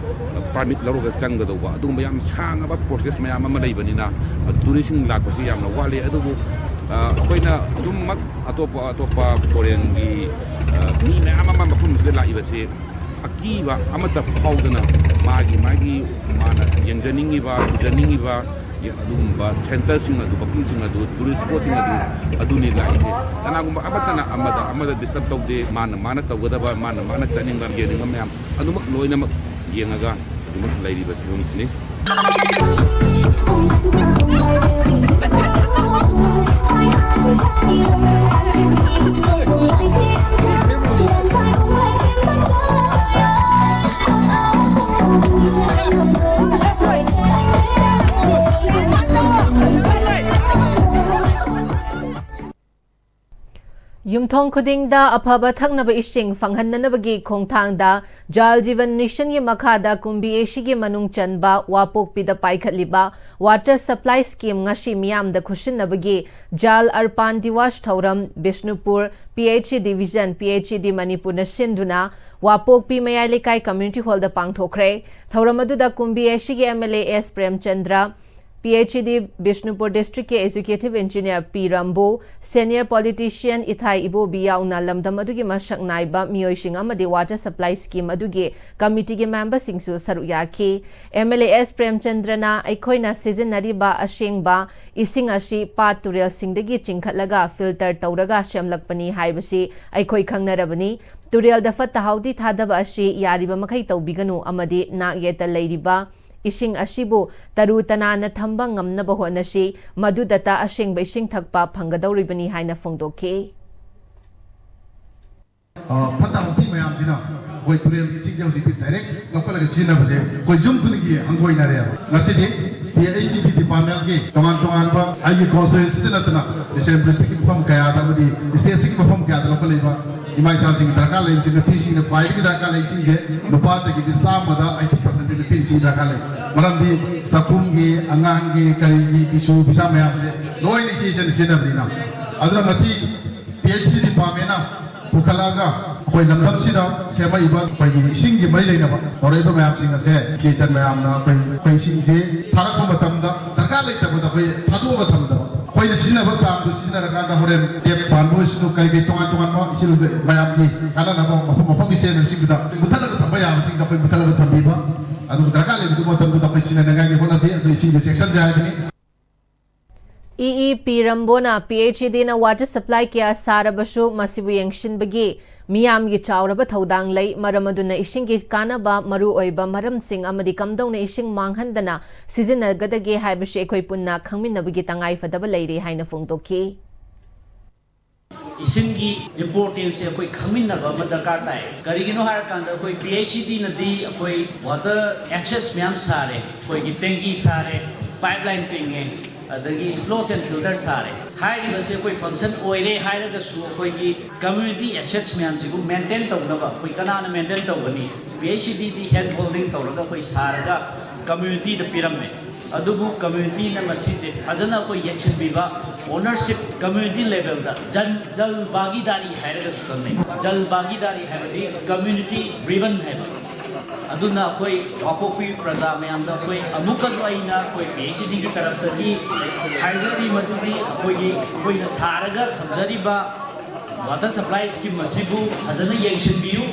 ꯄꯥꯔꯃꯤꯠ ꯂꯧꯔꯒ ꯆꯪꯒꯗꯧꯕ ꯑꯗꯨꯒꯨꯝꯕ ꯌꯥꯝ ꯁꯥꯡꯉꯕ ꯄ꯭ꯔꯣꯁꯦꯁ ꯃꯌꯥꯝ ꯑꯃ ꯂꯩꯕꯅꯤꯅ, ꯇꯨꯔꯤꯁꯁꯤꯡ ꯂꯥꯛꯄꯁꯤ ꯌꯥꯝꯅ ꯋꯥꯠꯂꯤ꯫ ꯑꯗꯨꯕꯨ, ꯑ, ꯑꯩꯈꯣꯏꯅ ꯑꯗꯨꯃꯛ ꯑꯇꯣꯞꯄ ꯑꯇꯣꯞꯄ ꯐꯣꯔꯦꯟꯒꯤ, ꯑ, ꯃꯤ ꯃꯌꯥꯝ ꯑꯃ ꯃꯐꯝ ꯑꯁꯤꯗ ꯂꯥꯛꯏꯕꯁꯤ ꯑꯀꯤꯕ ꯑꯃꯠꯇ ꯐꯥꯎꯗꯅ ꯃꯥꯒꯤ ꯃꯥꯒꯤ ꯃꯥꯅ ꯌꯦꯡꯖꯅꯤꯡꯉꯤꯕ, ꯎꯖꯅꯤꯡꯉꯤꯕ ꯑꯗꯨꯒꯨꯝꯕ ꯁꯦꯟꯇꯔꯁꯤꯡ ꯑꯗꯨ, ꯃꯐꯝꯁꯤꯡ ꯑꯗꯨ, ꯇꯨꯔꯤꯁ ꯁ꯭ꯄꯣꯠꯁꯤꯡ ꯑꯗꯨ, ꯑꯗꯨꯅꯤ ꯂꯥꯛꯏꯁꯦ꯫ ꯀꯅꯥꯒꯨꯝꯕ ꯑꯃꯠꯇꯅ ꯑꯃꯗ, ꯑꯃꯗ ꯗꯤꯁꯇꯔꯕ ꯇꯧꯗꯦ꯫ ꯃꯥꯅ ꯃꯥꯅ ꯇꯧꯒꯗꯕ, ꯃꯥꯅ ꯃꯥꯅ ꯆꯠꯅꯤꯡꯕ, ꯌꯦꯡꯅꯤꯡꯕ ꯃꯌꯥꯝ ꯑꯗꯨꯃꯛ ꯂꯣꯏꯅꯃꯛ ꯌꯦꯡꯉꯒ ꯑꯗꯨꯃꯛ ꯂꯩꯔꯤꯕ ꯐꯤꯕꯝꯁꯤꯅꯤ꯫ ꯌꯨꯝꯊꯣꯡ ꯈꯨꯗꯤꯡꯗ ꯑꯐꯕ ꯊꯛꯅꯕ ꯏꯁꯤꯡ ꯐꯪꯍꯟꯅꯅꯕꯒꯤ ꯈꯣꯡꯊꯥꯡꯗ ꯖꯜ ꯖꯤꯕꯟ ꯃꯤꯁꯟꯒꯤ ꯃꯈꯥꯗ ꯀꯨꯝꯕꯤ ꯑꯦꯁꯤꯒꯤ ꯃꯅꯨꯡ ꯆꯟꯕ ꯋꯥꯄꯣꯛꯄꯤꯗ ꯄꯥꯏꯈꯠꯂꯤꯕ ꯋꯥꯇꯔ ꯁꯄ꯭ꯂꯥꯏ ꯁ꯭ꯀꯤꯝ ꯉꯁꯤ ꯃꯤꯌꯥꯝꯗ ꯈꯨꯠꯁꯤꯟꯅꯕꯒꯤ ꯖꯜ ꯑꯔꯄꯥꯟ ꯗꯤꯋꯥꯁ ꯊꯧꯔꯝ ꯕꯤꯁꯅꯨꯄꯨꯔ ꯄꯤ ꯑꯩꯆ ꯏ ꯗꯤꯚꯤꯖꯟ, ꯄꯤ ꯑꯩꯆ ꯏ ꯗꯤ ꯃꯅꯤꯄꯨꯔꯅ ꯁꯤꯟꯗꯨꯅ ꯋꯥꯄꯣꯛꯄꯤ ꯃꯌꯥꯏ ꯂꯩꯀꯥꯏ ꯀꯝꯃ꯭ꯌꯨꯅꯤꯇꯤ ꯍꯣꯜꯗ ꯄꯥꯡꯊꯣꯛꯈ꯭ꯔꯦ꯫ ꯊꯧꯔꯝ ꯑꯗꯨꯗ ꯀꯨꯝꯕꯤ ꯑꯦꯁꯤꯒꯤ M L A S Premchandra, P H E D Bishnupur ꯗꯤꯁꯇ꯭ꯔꯤꯛꯀꯤ ꯑꯦꯖꯨꯀꯦꯇꯤꯚ ꯏꯟꯖꯤꯅꯤꯌꯔ ꯄꯤ ꯔꯝꯕꯨ, ꯁꯦꯅꯤꯌꯔ ꯄꯣꯂꯤꯇꯤꯁꯤꯌꯟ ꯏꯊꯥꯏ ꯏꯕꯣꯕꯤ ꯌꯥꯎꯅ ꯂꯝꯗꯝ ꯑꯗꯨꯒꯤ ꯃꯁꯛ ꯅꯥꯏꯕ ꯃꯤꯑꯣꯏꯁꯤꯡ ꯑꯃꯗꯤ ꯋꯥꯇꯔ ꯁꯄ꯭ꯂꯥꯏ ꯁ꯭ꯀꯤꯝ ꯑꯗꯨꯒꯤ ꯀꯃꯤꯇꯤꯒꯤ ꯃꯦꯝꯕꯔꯁꯤꯡꯁꯨ ꯁꯔꯨꯛ ꯌꯥꯈꯤ꯫ ꯑꯦꯝ ꯑꯦꯜ ꯑꯦ ꯑꯦꯁ ꯄ꯭ꯔꯦꯝꯆꯟꯗ꯭ꯔꯅ ꯑꯩꯈꯣꯏꯅ ꯁꯤꯖꯤꯟꯅꯔꯤꯕ ꯑꯁꯦꯡꯕ ꯏꯁꯤꯡ ꯑꯁꯤ ꯄꯥꯠ ꯇꯨꯔꯦꯜꯁꯤꯡꯗꯒꯤ ꯆꯤꯡꯈꯠꯂꯒ ꯐꯤꯜꯇꯔ ꯇꯧꯔꯒ ꯁꯦꯝꯂꯛꯄꯅꯤ ꯍꯥꯏꯕꯁꯤ ꯑꯩꯈꯣꯏ ꯈꯪꯅꯔꯕꯅꯤ꯫ ꯇꯨꯔꯦꯜꯗ ꯐꯠꯇ ꯍꯥꯎꯗꯤ ꯊꯥꯗꯕ ꯑꯁꯤ ꯌꯥꯔꯤꯕ ꯃꯈꯩ ꯇꯧꯕꯤꯒꯅꯨ ꯑꯃꯗꯤ ꯅꯥꯛ ꯌꯦꯠꯇ ꯂꯩꯔꯤꯕ ꯏꯁꯤꯡ ꯑꯁꯤꯕꯨ ꯇꯔꯨ ꯇꯅꯥꯟꯅ ꯊꯝꯕ ꯉꯝꯅꯕ ꯍꯣꯠꯅꯁꯤ, ꯃꯗꯨꯗꯇ ꯑꯁꯦꯡꯕ ꯏꯁꯤꯡ ꯊꯛꯄ ꯐꯪꯒꯗꯧꯔꯤꯕꯅꯤ ꯍꯥꯏꯅ ꯐꯣꯡꯗꯣꯛꯈꯤ꯫ ꯑ, ꯐꯠꯇ ꯍꯥꯎꯊꯤ ꯃꯌꯥꯝꯁꯤꯅ ꯑꯩꯈꯣꯏ ꯇꯨꯔꯦꯜꯒꯤ ꯏꯁꯤꯡꯁꯦ ꯍꯧꯖꯤꯛꯇꯤ ꯗꯥꯏꯔꯦꯛ ꯂꯧꯈꯠꯂꯒ ꯁꯤꯖꯤꯟꯅꯕꯁꯦ ꯑꯩꯈꯣꯏ ꯌꯨꯝ ꯈꯨꯗꯤꯡꯒꯤ ꯍꯪꯒꯣꯏꯅꯔꯦꯕ꯫ ꯉꯁꯤꯗꯤ ꯄꯤ ꯑꯩꯆ ꯏ ꯗꯤ ꯗꯤꯄꯥꯔꯠꯃꯦꯟꯒꯤ ꯇꯣꯉꯥꯟ ꯇꯣꯉꯥꯟꯕ ꯑꯩꯒꯤ ꯀꯣꯟꯁꯇꯤꯇ꯭ꯋꯦꯟꯁꯤꯗ ꯅꯠꯇꯅ ꯗꯤꯁꯇ꯭ꯔꯤꯛꯀꯤ ꯃꯐꯝ ꯀꯌꯥꯗ ꯑꯃꯗꯤ ꯁ꯭ꯇꯦꯠꯁꯤꯒꯤ ꯃꯐꯝ ꯀꯌꯥꯗ ꯂꯧꯈꯠꯂꯛꯏꯕ ꯏꯃꯥ ꯏꯆꯥꯁꯤꯡꯒꯤ ꯗꯔꯀꯥꯔ ꯂꯩꯕꯁꯤꯡ, ꯅꯨꯄꯤꯁꯤꯡꯅ ꯈ꯭ꯋꯥꯏꯗꯒꯤ ꯗꯔꯀꯥꯔ ꯂꯩꯔꯤꯁꯤꯡꯁꯦ ꯅꯨꯄꯥꯗꯒꯤꯗꯤ ꯆꯥꯝꯃꯗ ꯑꯩꯠꯇꯤ ꯄꯥꯔꯁꯦꯟꯗꯤ ꯅꯨꯄꯤꯁꯤꯡ ꯗꯔꯀꯥꯔ ꯂꯩ꯫ ꯃꯔꯝꯗꯤ ꯆꯥꯛꯈꯨꯝꯒꯤ, ꯑꯉꯥꯡꯒꯤ, ꯀꯔꯤꯒꯤ, ꯐꯤꯁꯨ ꯐꯤꯁꯥ ꯃꯌꯥꯝꯁꯦ ꯂꯣꯏꯅ ꯏꯆꯦ ꯏꯆꯟꯅ ꯁꯤꯖꯤꯟꯅꯕꯅꯤꯅ꯫ ꯑꯗꯨꯅ ꯉꯁꯤ ꯄꯤ ꯑꯩꯆ ꯏ ꯗꯤ ꯗꯤꯄꯥꯔꯠꯃꯦꯟꯅ ꯄꯨꯈꯠꯂꯛꯑꯒ ꯑꯩꯈꯣꯏ ꯂꯝꯗꯝꯁꯤꯗ ꯁꯦꯝꯃꯛꯏꯕ ꯑꯩꯈꯣꯏꯒꯤ ꯏꯁꯤꯡꯒꯤ ꯃꯔꯤ ꯂꯩꯅꯕ ꯇꯧꯔꯛꯏꯕ ꯃꯌꯥꯝꯁꯤꯡ ꯑꯁꯦ ꯏꯆꯦ ꯏꯆꯟ ꯃꯌꯥꯝꯅ ꯑꯩꯈꯣꯏ, ꯑꯩꯈꯣꯏ ꯏꯁꯤꯡꯁꯤ ꯊꯥꯔꯛꯄ ꯃꯇꯝꯗ ꯗꯔꯀꯥꯔ ꯂꯩꯇꯕꯗ ꯑꯩꯈꯣꯏ ꯊꯥꯗꯣꯛꯑꯒ ꯊꯝꯗꯕ, ꯑꯩꯈꯣꯏꯅ ꯁꯤꯖꯤꯟꯅꯕ ꯆꯥꯡꯗꯣ ꯁꯤꯖꯤꯟꯅꯔꯀꯥꯟꯗ ꯍꯣꯔꯦꯟ ꯇꯦꯞ ꯄꯥꯟꯕ ꯑꯣꯏꯁꯅꯨ, ꯀꯔꯤ ꯀꯔꯤ ꯇꯣꯉꯥꯟ ꯇꯣꯉꯥꯟꯕ ꯏꯁꯤꯡ ꯃꯌꯥꯝꯒꯤ ꯀꯥꯟꯅꯅꯕ ꯃꯐꯝ ꯃꯐꯝꯒꯤ ꯆꯦꯟꯕꯁꯤꯡꯗꯨꯗ ꯃꯨꯊꯠꯂꯒ ꯊꯝꯕ ꯌꯥꯕꯁꯤꯡꯗ ꯑꯩꯈꯣꯏ ꯃꯨꯊꯠꯂꯒ ꯊꯝꯕꯤꯕ, ꯑꯗꯨꯒ ꯗꯔꯀꯥꯔ ꯂꯩꯕꯗꯨ ꯃꯇꯝꯗꯨꯗ ꯑꯩꯈꯣꯏ ꯁꯤꯖꯤꯟꯅꯅꯤꯡꯉꯥꯏꯒꯤ ꯍꯣꯠꯅꯁꯤ꯫ ꯑꯗꯨ ꯏꯁꯤꯡꯁꯦ ꯆꯦꯛꯁꯤꯟꯁꯦ ꯍꯥꯏꯕꯅꯤ꯫ ꯏ ꯏ ꯄꯤ ꯔꯝꯕꯣꯅ ꯄꯤ ꯑꯩꯆ ꯏ ꯗꯤꯅ ꯋꯥꯇꯔ ꯁꯄ꯭ꯂꯥꯏ ꯀꯌꯥ ꯁꯥꯔꯕꯁꯨ ꯃꯁꯤꯕꯨ ꯌꯦꯡꯁꯤꯟꯕꯒꯤ ꯃꯤꯌꯥꯝꯒꯤ ꯆꯥꯎꯔꯕ ꯊꯧꯗꯥꯡ ꯂꯩ꯫ ꯃꯔꯝ ꯑꯗꯨꯅ ꯏꯁꯤꯡꯒꯤ ꯀꯥꯟꯅꯕ, ꯃꯔꯨꯑꯣꯏꯕ ꯃꯔꯝꯁꯤꯡ ꯑꯃꯗꯤ ꯀꯝꯗꯧꯅ ꯏꯁꯤꯡ ꯃꯥꯡꯍꯟꯗꯅ ꯁꯤꯖꯤꯟꯅꯒꯗꯒꯦ ꯍꯥꯏꯕꯁꯤ ꯑꯩꯈꯣꯏ ꯄꯨꯟꯅ ꯈꯪꯃꯤꯟꯅꯕꯒꯤ ꯇꯉꯥꯏ ꯐꯗꯕ ꯂꯩꯔꯦ ꯍꯥꯏꯅ ꯐꯣꯡꯗꯣꯛꯈꯤ꯫ ꯏꯁꯤꯡꯒꯤ ꯏꯝꯄꯣꯔꯇꯦꯟꯁꯁꯦ ꯑꯩꯈꯣꯏ ꯈꯪꯃꯤꯟꯅꯕ ꯑꯃ ꯗꯔꯀꯥꯔ ꯇꯥꯏ꯫ ꯀꯔꯤꯒꯤꯅꯣ ꯍꯥꯏꯔꯀꯥꯟꯗ ꯑꯩꯈꯣꯏ ꯄꯤ ꯑꯩꯆ ꯏ ꯗꯤꯅꯗꯤ ꯑꯩꯈꯣꯏ ꯋꯥꯇꯔ ꯑꯦꯛꯁꯦꯁ ꯃꯌꯥꯝ ꯁꯥꯔꯦ, ꯑꯩꯈꯣꯏꯒꯤ ꯇꯦꯡꯀꯤ ꯁꯥꯔꯦ, ꯄꯥꯏꯞ ꯂꯥꯏꯟ ꯇꯤꯡꯉꯦ, ꯑꯗꯒꯤ ꯁ꯭ꯂꯣꯁ ꯑꯦꯟ ꯐꯤꯜꯇꯔ ꯁꯥꯔꯦ꯫ ꯍꯥꯏꯔꯤꯕꯁꯦ ꯑꯩꯈꯣꯏ ꯐꯪꯁꯟ ꯑꯣꯏꯔꯦ ꯍꯥꯏꯔꯒꯁꯨ ꯑꯩꯈꯣꯏꯒꯤ ꯀꯝꯃ꯭ꯌꯨꯅꯤꯇꯤ ꯑꯦꯁꯦꯠꯁ ꯃꯌꯥꯝꯁꯤꯕꯨ ꯃꯦꯟꯇꯦꯟ ꯇꯧꯅꯕ ꯑꯩꯈꯣꯏ ꯀꯅꯥꯅ ꯃꯦꯟꯇꯦꯟ ꯇꯧꯒꯅꯤ? P H C ꯗꯤꯗꯤ hand holding ꯇꯧꯔꯒ ꯑꯩꯈꯣꯏ ꯁꯥꯔꯒ ꯀꯝꯃ꯭ꯌꯨꯅꯤꯇꯤꯗ ꯄꯤꯔꯝꯃꯦ꯫ ꯑꯗꯨꯕꯨ ꯀꯝꯃ꯭ꯌꯨꯅꯤꯇꯤꯅ ꯃꯁꯤꯁꯦ ꯐꯖꯅ ꯑꯩꯈꯣꯏ ꯌꯦꯡꯁꯤꯟꯕꯤꯕ, ꯑꯣꯅꯔꯁꯤꯞ ꯀꯝꯃ꯭ꯌꯨꯅꯤꯇꯤ ꯂꯦꯚꯦꯜꯗ ꯖꯟ ꯖꯜ ꯚꯥꯒꯤꯗꯥꯔꯤ ꯍꯥꯏꯔꯒꯁꯨ ꯈꯪꯅꯩ꯫ ꯖꯜ ꯚꯥꯒꯤꯗꯥꯔꯤ ꯍꯥꯏꯕꯗꯤ ꯀꯝꯃ꯭ꯌꯨꯅꯤꯇꯤ ꯗ꯭ꯔꯤꯚꯟ ꯍꯥꯏꯕ꯫ ꯑꯗꯨꯅ ꯑꯩꯈꯣꯏ ꯀꯥꯡꯄꯣꯛꯄꯤ ꯄ꯭ꯔꯖꯥ ꯃꯌꯥꯝꯗ ꯑꯩꯈꯣꯏ ꯑꯃꯨꯛꯀꯁꯨ ꯑꯩꯅ ꯑꯩꯈꯣꯏ ꯄꯤ ꯑꯩꯆ ꯁꯤ ꯗꯤꯒꯤ ꯇꯔꯞꯇꯒꯤ ꯍꯥꯏꯖꯔꯤ ꯃꯗꯨꯗꯤ ꯑꯩꯈꯣꯏꯒꯤ, ꯑꯩꯈꯣꯏꯅ ꯁꯥꯔꯒ ꯊꯝꯖꯔꯤꯕ ꯋꯥꯇꯔ ꯁꯄ꯭ꯂꯥꯏ ꯁ꯭ꯀꯤꯝ ꯑꯁꯤꯕꯨ ꯐꯖꯅ ꯌꯦꯡꯁꯤꯟꯕꯤꯌꯨ꯫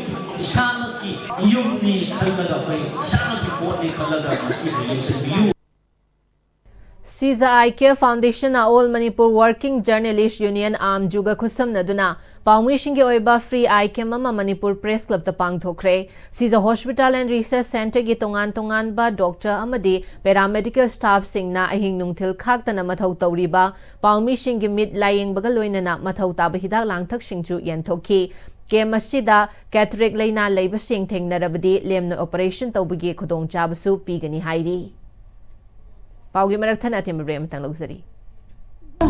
ꯏꯁꯥꯃꯛꯀꯤ ꯌꯨꯝꯅꯤ ꯈꯜꯂꯒ, ꯑꯩꯈꯣꯏ ꯏꯁꯥꯃꯛꯀꯤ ꯄꯣꯠꯅꯤ ꯈꯜꯂꯒ ꯃꯁꯤꯕꯨ ꯌꯦꯡꯁꯤꯟꯕꯤꯌꯨ꯫ ꯁꯤꯖ ꯑꯥꯏ ꯀꯦ ꯐꯥꯎꯟꯗꯦꯁꯟꯅ All Manipur Working Journalist Union, ꯑꯥꯝꯖꯨꯒ ꯈꯨꯠꯁꯝꯅꯗꯨꯅ ꯄꯥꯎꯃꯤꯁꯤꯡꯒꯤ ꯑꯣꯏꯕ ꯐ꯭ꯔꯤ ꯑꯥꯏ ꯀꯦꯝ ꯑꯃ ꯃꯅꯤꯄꯨꯔ ꯄ꯭ꯔꯦꯁ ꯀ꯭ꯂꯕꯇ ꯄꯥꯡꯊꯣꯛꯈ꯭ꯔꯦ꯫ ꯁꯤꯖ ꯍꯣꯁꯄꯤꯇꯥꯜ ꯑꯦꯟ ꯔꯤꯁꯔꯆ ꯁꯦꯟꯇꯔꯒꯤ ꯇꯣꯉꯥꯟ ꯇꯣꯉꯥꯟꯕ ꯗꯣꯛꯇꯔ ꯑꯃꯗꯤ ꯄꯦꯔꯥꯃꯦꯗꯤꯀꯦꯜ ꯁ꯭ꯇꯥꯐꯁꯤꯡꯅ ꯑꯍꯤꯡ ꯅꯨꯡꯊꯤꯜ ꯈꯥꯛꯇꯅ ꯃꯊꯧ ꯇꯧꯔꯤꯕ ꯄꯥꯎꯃꯤꯁꯤꯡꯒꯤ ꯃꯤꯠ ꯂꯥꯌꯦꯡꯕꯒ ꯂꯣꯏꯅꯅ ꯃꯊꯧ ꯇꯥꯕ ꯍꯤꯗꯥꯛ ꯂꯥꯡꯊꯛꯁꯤꯡꯁꯨ ꯌꯦꯟꯊꯣꯛꯈꯤ꯫ ꯀꯦꯝ ꯑꯁꯤꯗ ꯀꯦꯇꯔꯦꯛ ꯂꯩꯅꯥ ꯂꯩꯕꯁꯤꯡ ꯊꯦꯡꯅꯔꯕꯗꯤ ꯂꯦꯝꯅ ꯑꯣꯄꯔꯦꯁꯟ ꯇꯧꯕꯒꯤ ꯈꯨꯗꯣꯡꯆꯥꯕꯁꯨ ꯄꯤꯒꯅꯤ ꯍꯥꯏꯔꯤ꯫ ꯄꯥꯎꯒꯤ ꯃꯔꯛ ꯊꯠꯅ ꯑꯊꯦꯝꯕ ꯕ꯭ꯔꯦꯛ ꯑꯃꯇꯪ ꯂꯧꯖꯔꯤ꯫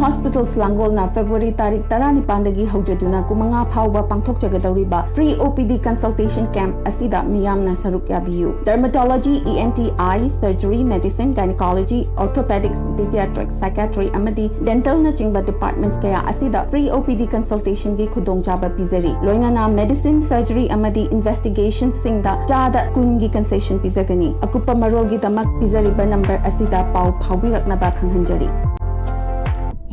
ꯍꯣꯁꯄꯤꯇꯥꯜꯁ ꯂꯥꯡꯒꯣꯜꯅ ꯐꯦꯕ꯭ꯔꯨꯋꯥꯔꯤ ꯇꯥꯔꯤꯛ ꯇꯔꯥꯅꯤꯄꯥꯟꯗꯒꯤ ꯍꯧꯖꯗꯨꯅ ꯀꯨꯟꯃꯉꯥ ꯐꯥꯎꯕ ꯄꯥꯡꯊꯣꯛꯆꯒꯗꯧꯔꯤꯕ ꯐ꯭ꯔꯤ ꯑꯣ ꯄꯤ ꯗꯤ ꯀꯟꯁꯜꯇꯦꯁꯟ ꯀꯦꯝꯞ ꯑꯁꯤꯗ ꯃꯤꯌꯥꯝꯅ ꯁꯔꯨꯛ ꯌꯥꯕꯤꯌꯨ꯫ ꯗꯔꯃꯥꯇꯣꯂꯣꯖꯤ, ꯏ ꯑꯦꯟ ꯇꯤ, ꯑꯥꯏ, ꯁꯔꯖꯔꯤ, ꯃꯦꯗꯤꯁꯤꯟ, ꯒꯥꯏꯅꯤꯀꯣꯂꯣꯖꯤ, ꯑꯣꯔꯊꯣꯄꯦꯗꯤꯛꯁ, ꯄꯤꯗꯤꯌꯥꯇ꯭ꯔꯤꯛꯁ, ꯁꯥꯏꯀꯦꯇ꯭ꯔꯤ ꯑꯃꯗꯤ ꯗꯦꯟꯇꯜꯅꯆꯤꯡꯕ ꯗꯤꯄꯥꯔꯠꯃꯦꯟꯠꯁ ꯀꯌꯥ ꯑꯁꯤꯗ ꯐ꯭ꯔꯤ ꯑꯣ ꯄꯤ ꯗꯤ ꯀꯟꯁꯜꯇꯦꯁꯟꯒꯤ ꯈꯨꯗꯣꯡꯆꯥꯕ ꯄꯤꯖꯔꯤ꯫ ꯂꯣꯏꯅꯅ ꯃꯦꯗꯤꯁꯤꯟ, ꯁꯔꯖꯔꯤ ꯑꯃꯗꯤ ꯏꯟꯚꯦꯁꯇꯤꯒꯦꯁꯟꯁꯤꯡꯗ ꯆꯥꯗ ꯀꯨꯟꯒꯤ ꯀꯟꯁꯦꯁꯟ ꯄꯤꯖꯒꯅꯤ꯫ ꯑꯀꯨꯞꯄ ꯃꯔꯣꯜꯒꯤꯗꯃꯛ ꯄꯤꯖꯔꯤꯕ ꯅꯝꯕꯔ ꯑꯁꯤꯗ ꯄꯥꯎ ꯐꯥꯎꯕꯤꯔꯛꯅꯕ ꯈꯪꯍꯟꯖꯔꯤ꯫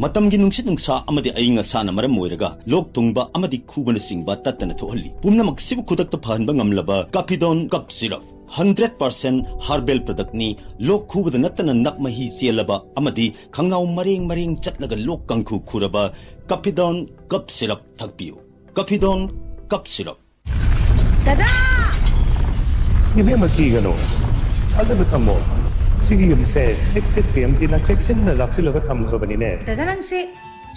ꯃꯇꯝꯒꯤ ꯅꯨꯡꯁꯤꯠ ꯅꯨꯡꯁꯥ ꯑꯃꯗꯤ ꯑꯏꯪ ꯑꯁꯥꯅ ꯃꯔꯝ ꯑꯣꯏꯔꯒ ꯂꯣꯛ ꯊꯨꯡꯕ ꯑꯃꯗꯤ ꯈꯨꯕꯅꯆꯤꯡꯕ ꯇꯠꯇꯅ ꯊꯣꯛꯍꯜꯂꯤ꯫ ꯄꯨꯝꯅꯃꯛꯁꯤꯕꯨ ꯈꯨꯗꯛꯇ ꯐꯍꯟꯕ ꯉꯝꯂꯕ ꯀꯥꯐꯤꯗꯣꯟ cough syrup. Hundred percent herbal ꯄ꯭ꯔꯗꯛꯅꯤ꯫ ꯂꯣꯛ ꯈꯨꯕꯗ ꯅꯠꯇꯅ ꯅꯞ ꯃꯍꯤ ꯆꯦꯜꯂꯕ ꯑꯃꯗꯤ ꯈꯪꯅꯥꯎ ꯃꯔꯦꯡ ꯃꯔꯦꯡ ꯆꯠꯂꯒ ꯂꯣꯛ ꯀꯥꯡꯈꯨ ꯈꯨꯔꯕ ꯀꯥꯐꯤꯗꯣꯟ ꯀꯞ ꯁꯤꯔꯞ ꯊꯛꯄꯤꯌꯨ꯫ ꯀꯥꯐꯤꯗꯣꯟ cough syrup. ꯗꯗꯥ! ꯏꯕꯦꯝꯃ, ꯀꯤꯒꯅꯨ꯫ ꯊꯥꯖꯕ ꯊꯝꯃꯣ꯫ ꯁꯤꯒꯤ ꯌꯨꯝꯁꯦ ꯑꯦꯛꯁ ꯗꯦꯠ ꯇꯤ ꯑꯦꯝ ꯇꯤꯅ ꯆꯦꯛꯁꯤꯟꯅ ꯂꯥꯛꯁꯤꯜꯂꯒ ꯊꯝꯈ꯭ꯔꯕꯅꯤꯅꯦ꯫ ꯗꯗꯥ, ꯅꯪꯁꯦ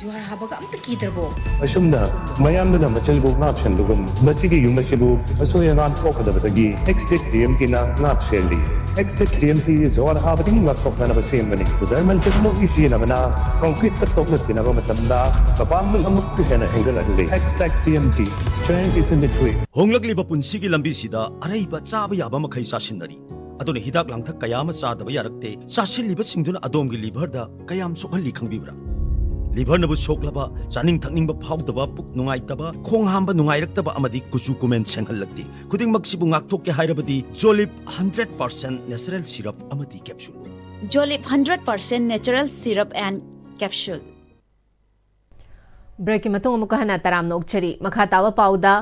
ꯖꯨꯍꯥꯔ ꯍꯥꯕꯒ ꯑꯝꯇ ꯀꯤꯗ꯭ꯔꯕꯣ? ꯑꯁꯨꯝꯅ ꯃꯌꯥꯝꯗꯨꯅ ꯃꯆꯜꯕꯨ ꯉꯥꯛ ꯁꯦꯟꯕꯒꯨꯝ, ꯃꯁꯤꯒꯤ ꯌꯨꯝ ꯑꯁꯤꯕꯨ ꯑꯁꯣꯏ ꯑꯉꯥꯝ ꯊꯣꯛꯀꯗꯕꯗꯒꯤ ꯑꯦꯛꯁ ꯗꯦꯠ ꯇꯤ ꯑꯦꯝ ꯇꯤꯅ ꯉꯥꯛ ꯁꯦꯜꯂꯤ꯫ X-Tech T M T ꯖꯋꯥꯔ ꯍꯥꯕꯗꯒꯤ ꯉꯥꯛꯊꯣꯛꯅꯅꯕ ꯁꯦꯝꯕꯅꯤ꯫ German technology ꯁꯤꯖꯤꯟꯅꯕꯅ concrete ꯇ ꯇꯣꯛꯅ ꯇꯤꯟꯅꯕ ꯃꯇꯝꯗ ꯃꯄꯥꯡꯒꯜ ꯑꯃꯨꯛꯀ ꯍꯦꯟꯅ ꯍꯦꯟꯒꯠꯍꯜꯂꯤ꯫ X-Tech T M T, strength is in the grip. ꯍꯣꯡꯂꯛꯂꯤꯕ ꯄꯨꯟꯁꯤꯒꯤ ꯂꯝꯕꯤꯁꯤꯗ ꯑꯔꯩꯕ ꯆꯥꯕ ꯌꯥꯕ ꯃꯈꯩ ꯆꯥꯁꯤꯟꯅꯔꯤ꯫ ꯑꯗꯨꯅ ꯍꯤꯗꯥꯛ ꯂꯥꯡꯊꯛ ꯀꯌꯥ ꯑꯃ ꯆꯥꯗꯕ ꯌꯥꯔꯛꯇꯦ꯫ ꯆꯥꯁꯤꯜꯂꯤꯕꯁꯤꯡꯗꯨꯅ ꯑꯗꯣꯝꯒꯤ liver ꯗ ꯀꯌꯥꯝ ꯁꯣꯛꯍꯜꯂꯤ ꯈꯪꯕꯤꯕ꯭ꯔꯥ? Liver ꯅꯕꯨ ꯁꯣꯛꯂꯕ, ꯆꯥꯅꯤꯡ ꯊꯛꯅꯤꯡꯕ ꯐꯥꯎꯗꯕ, ꯄꯨꯛ ꯅꯨꯡꯉꯥꯏꯇꯕ, ꯈꯣꯡ ꯍꯥꯝꯕ ꯅꯨꯡꯉꯥꯏꯔꯛꯇꯕ ꯑꯃꯗꯤ ꯀꯨꯆꯨ ꯀꯨꯃꯦꯟ ꯁꯦꯡꯍꯜꯂꯛꯇꯦ꯫ ꯈꯨꯗꯤꯡꯃꯛꯁꯤꯕꯨ ꯉꯥꯛꯊꯣꯛꯀꯦ ꯍꯥꯏꯔꯕꯗꯤ Jolib hundred percent natural syrup ꯑꯃꯗꯤ capsule꯫ Jolib hundred percent natural syrup and capsule꯫ Break ꯀꯤ ꯃꯇꯨꯡ ꯑꯃꯨꯛꯀ ꯍꯟꯅ ꯇꯔꯥꯝꯅ ꯑꯣꯛꯆꯔꯤ꯫ ꯃꯈꯥ ꯇꯥꯕ ꯄꯥꯎꯗ,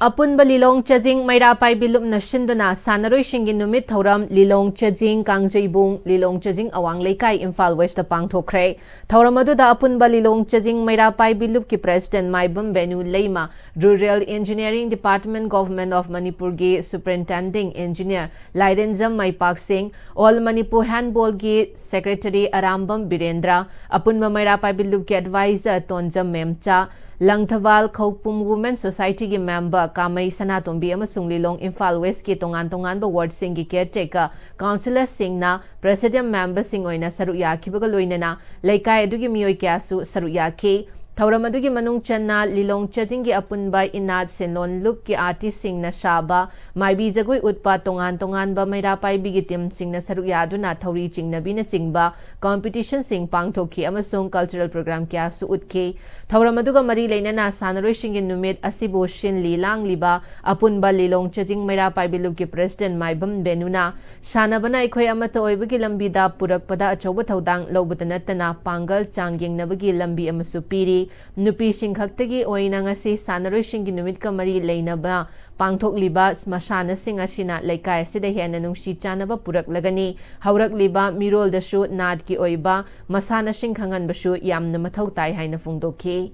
ꯑꯄꯨꯟꯕ ꯂꯤꯂꯣꯡ ꯆꯖꯤꯡ ꯃꯩꯔꯥ ꯄꯥꯏꯕꯤ ꯂꯨꯞꯅ ꯁꯤꯟꯗꯨꯅ ꯁꯥꯟꯅꯔꯣꯏꯁꯤꯡꯒꯤ ꯅꯨꯃꯤꯠ ꯊꯧꯔꯝ ꯂꯤꯂꯣꯡ ꯆꯖꯤꯡ, ꯀꯥꯡꯖꯩꯕꯨꯡ, ꯂꯤꯂꯣꯡ ꯆꯖꯤꯡ ꯑꯋꯥꯡ ꯂꯩꯀꯥꯏ, ꯏꯝꯐꯥꯜ West ꯇ ꯄꯥꯡꯊꯣꯛꯈ꯭ꯔꯦ꯫ ꯊꯧꯔꯝ ꯑꯗꯨꯗ ꯑꯄꯨꯟꯕ ꯂꯤꯂꯣꯡ ꯆꯖꯤꯡ ꯃꯩꯔꯥ ꯄꯥꯏꯕꯤ ꯂꯨꯞꯀꯤ President Maibam Venu Leima, Rural Engineering Department, Government of ꯃꯅꯤꯄꯨꯔꯒꯤ Superintending Engineer ꯂꯥꯏꯔꯦꯟꯖꯝ ꯃꯩꯄꯥꯛꯁꯤꯡ, All Manipur Handball ꯒꯤ Secretary ꯑꯔꯥꯝꯕꯝ ꯕꯤꯔꯦꯟꯗ꯭ꯔ, ꯑꯄꯨꯟꯕ ꯃꯩꯔꯥ ꯄꯥꯏꯕꯤ ꯂꯨꯞꯀꯤ Advisor ꯇꯣꯟꯖꯝ ꯃꯦꯝꯆꯥ, ꯂꯪꯊꯕꯥꯜ ꯈꯧꯄꯨꯝ Women Society ꯒꯤ member ꯀꯥꯃꯩ ꯁꯅꯥꯇꯣꯝꯕꯤ ꯑꯃꯁꯨꯡ ꯂꯤꯂꯣꯡ ꯏꯝꯐꯥꯜ West ꯀꯤ ꯇꯣꯉꯥꯟ ꯇꯣꯉꯥꯟꯕ ward ꯁꯤꯡꯒꯤ caretaker, councillor ꯁꯤꯡꯅ Presidium member ꯁꯤꯡ ꯑꯣꯏꯅ ꯁꯔꯨꯛ ꯌꯥꯈꯤꯕꯒ ꯂꯣꯏꯅꯅ ꯂꯩꯀꯥꯏ ꯑꯗꯨꯒꯤ ꯃꯤꯑꯣꯏ ꯀꯌꯥꯁꯨ ꯁꯔꯨꯛ ꯌꯥꯈꯤ꯫ ꯊꯧꯔꯝ ꯑꯗꯨꯒꯤ ꯃꯅꯨꯡ ꯆꯟꯅ ꯂꯤꯂꯣꯡ ꯆꯖꯤꯡꯒꯤ ꯑꯄꯨꯟꯕ ꯏꯅꯥꯠ ꯁꯦꯟꯂꯣꯟ ꯂꯨꯞꯀꯤ artist ꯁꯤꯡꯅ ꯁꯥꯕ ꯃꯥꯏꯕꯤ ꯖꯒꯣꯏ ꯎꯠꯄ, ꯇꯣꯉꯥꯟ ꯇꯣꯉꯥꯟꯕ ꯃꯩꯔꯥ ꯄꯥꯏꯕꯤꯒꯤ team ꯁꯤꯡꯅ ꯁꯔꯨꯛ ꯌꯥꯗꯨꯅ ꯊꯧꯔꯤ ꯆꯤꯡꯅꯕꯤꯅꯆꯤꯡꯕ competition ꯁꯤꯡ ꯄꯥꯡꯊꯣꯛꯈꯤ ꯑꯃꯁꯨꯡ cultural program ꯀꯌꯥꯁꯨ ꯎꯠꯈꯤ꯫ ꯊꯧꯔꯝ ꯑꯗꯨꯒ ꯃꯔꯤ ꯂꯩꯅꯅ ꯁꯥꯟꯅꯔꯣꯏꯁꯤꯡꯒꯤ ꯅꯨꯃꯤꯠ ꯑꯁꯤꯕꯨ ꯁꯤꯟꯂꯤ ꯂꯥꯡꯂꯤꯕ ꯑꯄꯨꯟꯕ ꯂꯤꯂꯣꯡ ꯆꯖꯤꯡ ꯃꯩꯔꯥ ꯄꯥꯏꯕꯤ ꯂꯨꯞꯀꯤ President ꯃꯥꯏꯕꯝ ꯕꯦꯅꯨꯅ, ꯁꯥꯟꯅꯕꯅ ꯑꯩꯈꯣꯏ ꯑꯃꯠꯇ ꯑꯣꯏꯕꯒꯤ ꯂꯝꯕꯤꯗ ꯄꯨꯔꯛꯄꯗ ꯑꯆꯧꯕ ꯊꯧꯗꯥꯡ ꯂꯧꯕꯇ ꯅꯠꯇꯅ ꯄꯥꯡꯒꯜ ꯆꯥꯡ ꯌꯦꯡꯅꯕꯒꯤ ꯂꯝꯕꯤ ꯑꯃꯁꯨ ꯄꯤꯔꯤ꯫ ꯅꯨꯄꯤꯁꯤꯡ ꯈꯛꯇꯒꯤ ꯑꯣꯏꯅ ꯉꯁꯤ ꯁꯥꯟꯅꯔꯣꯏꯁꯤꯡꯒꯤ ꯅꯨꯃꯤꯠꯀ ꯃꯔꯤ ꯂꯩꯅꯕ ꯄꯥꯡꯊꯣꯛꯂꯤꯕ ꯃꯁꯥꯟꯅꯁꯤꯡ ꯑꯁꯤꯅ ꯂꯩꯀꯥꯏ ꯑꯁꯤꯗ ꯍꯦꯟꯅ ꯅꯨꯡꯁꯤ ꯆꯥꯟꯅꯕ ꯄꯨꯔꯛꯂꯒꯅꯤ꯫ ꯍꯧꯔꯛꯂꯤꯕ ꯃꯤꯔꯣꯜꯗꯁꯨ ꯅꯥꯠꯀꯤ ꯑꯣꯏꯕ ꯃꯁꯥꯟꯅꯁꯤꯡ ꯈꯪꯍꯟꯕꯁꯨ ꯌꯥꯝꯅ ꯃꯊꯧ ꯇꯥꯏ ꯍꯥꯏꯅ ꯐꯣꯡꯗꯣꯛꯈꯤ꯫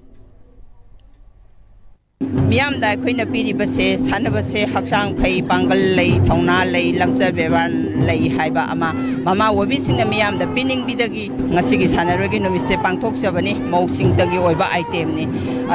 ꯃꯤꯌꯥꯝꯗ ꯑꯩꯈꯣꯏꯅ ꯄꯤꯔꯤꯕꯁꯦ, ꯁꯥꯟꯅꯕꯁꯦ ꯍꯛꯆꯥꯡ ꯐꯩ, ꯄꯥꯡꯒꯜ ꯂꯩ, ꯊꯧꯅꯥ ꯂꯩ, ꯂꯝꯆꯠ ꯕꯦꯕꯥꯔ ꯂꯩ ꯍꯥꯏꯕ ꯑꯃ ꯃꯃꯥ ꯑꯣꯏꯕꯤꯁꯤꯡꯅ ꯃꯤꯌꯥꯝꯗ ꯄꯤꯅꯤꯡꯕꯤꯗꯒꯤ ꯉꯁꯤꯒꯤ ꯁꯥꯟꯅꯔꯣꯏꯒꯤ ꯅꯨꯃꯤꯠꯁꯦ ꯄꯥꯡꯊꯣꯛꯆꯕꯅꯤ꯫ ꯃꯧꯁꯤꯡꯗꯒꯤ ꯑꯣꯏꯕ item ꯅꯤ꯫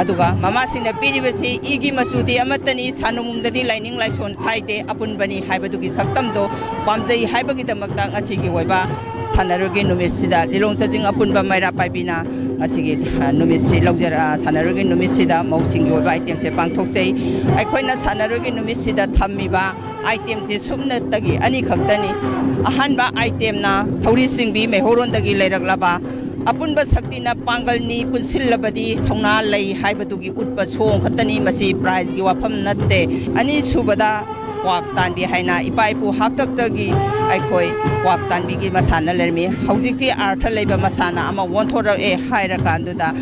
ꯑꯗꯨꯒ ꯃꯃꯥꯁꯤꯡꯅ ꯄꯤꯔꯤꯕꯁꯤ ꯏꯒꯤ ꯃꯆꯨꯗꯤ ꯑꯃꯠꯇꯅꯤ, ꯁꯥꯟꯅꯕꯨꯡꯗꯗꯤ ꯂꯥꯏꯅꯤꯡ ꯂꯥꯏꯁꯣꯟ ꯈꯥꯏꯗꯦ, ꯑꯄꯨꯟꯕꯅꯤ ꯍꯥꯏꯕꯗꯨꯒꯤ ꯁꯛꯇꯝꯗꯣ ꯄꯥꯝꯖꯩ ꯍꯥꯏꯕꯒꯤꯗꯃꯛꯇ ꯉꯁꯤꯒꯤ ꯑꯣꯏꯕ ꯁꯥꯟꯅꯔꯣꯏꯒꯤ ꯅꯨꯃꯤꯠꯁꯤꯗ ꯂꯤꯂꯣꯡ ꯆꯥꯖꯤꯡ ꯑꯄꯨꯟꯕ ꯃꯩꯔꯥ ꯄꯥꯏꯕꯤꯅ ꯉꯁꯤꯒꯤ, ꯑ, ꯅꯨꯃꯤꯠꯁꯤ ꯂꯧꯖꯔ-, ꯑ, ꯁꯥꯟꯅꯔꯣꯏꯒꯤ ꯅꯨꯃꯤꯠꯁꯤꯗ ꯃꯧꯁꯤꯡꯒꯤ ꯑꯣꯏꯕ item ꯁꯦ ꯄꯥꯡꯊꯣꯛꯆꯩ꯫ ꯑꯩꯈꯣꯏꯅ ꯁꯥꯟꯅꯔꯣꯏꯒꯤ ꯅꯨꯃꯤꯠꯁꯤꯗ ꯊꯝꯃꯤꯕ item ꯁꯦ ꯁꯨꯞꯅꯇꯒꯤ ꯑꯅꯤꯈꯛꯇꯅꯤ꯫ ꯑꯍꯥꯟꯕ item ꯅ ꯊꯧꯔꯤ ꯆꯤꯡꯕꯤ ꯃꯩꯍꯧꯔꯣꯟꯗꯒꯤ ꯂꯩꯔꯛꯂꯕ ꯑꯄꯨꯟꯕ ꯁꯛꯇꯤꯅ ꯄꯥꯡꯒꯜꯅꯤ, ꯄꯨꯟꯁꯤꯜꯂꯕꯗꯤ ꯊꯧꯅꯥ ꯂꯩ ꯍꯥꯏꯕꯗꯨꯒꯤ ꯎꯠꯄ ꯁꯣꯡ ꯈꯛꯇꯅꯤ꯫ ꯃꯁꯤ prize ꯒꯤ ꯋꯥꯐꯝ ꯅꯠꯇꯦ꯫ ꯑꯅꯤꯁꯨꯕꯗ ꯀ꯭ꯋꯥꯛ ꯇꯥꯟꯕꯤ ꯍꯥꯏꯅ ꯏꯄꯥ ꯏꯄꯨ ꯍꯥꯛꯇꯛꯇꯒꯤ ꯑꯩꯈꯣꯏ ꯀ꯭ꯋꯥꯛ ꯇꯥꯟꯕꯤꯒꯤ ꯃꯁꯥꯟꯅ ꯂꯩꯔꯝꯃꯤ꯫ ꯍꯧꯖꯤꯛꯇꯤ ꯑꯥꯔꯊ ꯂꯩꯕ ꯃꯁꯥꯟꯅ ꯑꯃ ꯑꯣꯟꯊꯣꯔꯛꯑꯦ ꯍꯥꯏꯔꯀꯥꯟꯗꯨꯗ